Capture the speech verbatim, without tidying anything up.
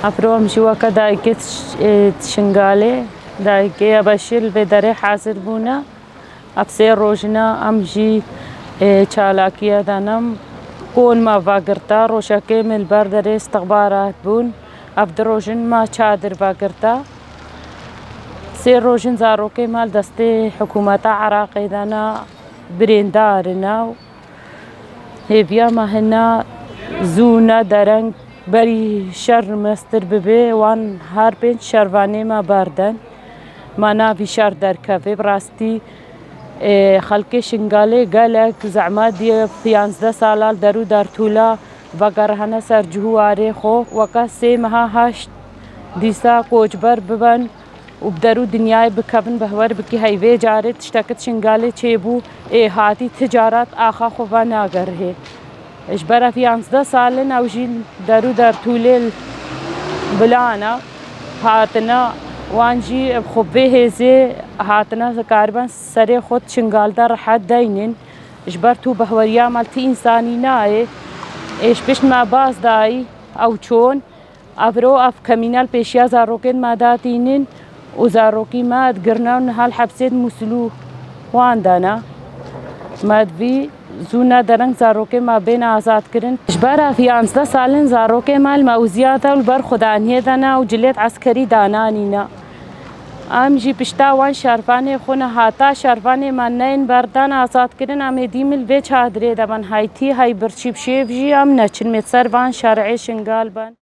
Efro em jî weke dayikê Ş-, e, Şingalê, dayikê Ebeşî li vê derê hazir bûne. Ev sê rojine em jî, e, çalakiye de ne. Kon me vegirta, rojekê min li ber derê istixbarat bûn. Ev du rojin me çadir vegirta. Sê rojin zarokê me li destê hikûmeta Iraqê de ne, birîndar in û hêviya me hina zû ne dereng berî şer mestir bibe, wan her pênc şervanê me berden. Ma navî şer derkeve. Bi rastî, e, xelkê Şingalê gelek zehmet diye, yanzdeh sala li der û dertûla vegerhene ser cih û warê xwe. Weke sê meha haşt dîsa koçber biben û bi der û dinyayê bikevin, behwer bikî heyvê carê tiştekit Şingalê çêbû, ê hatî ti carat axa xwe venagerihê. Ji ber ev yanzdeh sal in ew jî der û dertûlê li bilana hatine, wan jî bi xwe vê hêzê hatine, dikariben serê xwe di Şingal de rehet deynin. Ji ber tu behweriya me li ti însanî nayê. Ê ji pişt me baz dayî ew çon. Evro ev kemîne li pêşiya zarokên me datînin û zarokî me digirne û niha li hepsê di Mûsilû wan de ne. Me divî zû ne dereng zarokên me bên azadkirin. Ji ber ev yanzdeh salên zarokê me li mewziya de û li ber xwedaniyê de ne û cilêt eskerî dananîne. Em jî pişta wan şervanê xwe ne, hata şervanê me neyên berdan azadkirin, em ê dî min li vê çadirê de bin. Heytî hey birçî bi şêv jî em neçin, mê ser van şerê Şingal bin.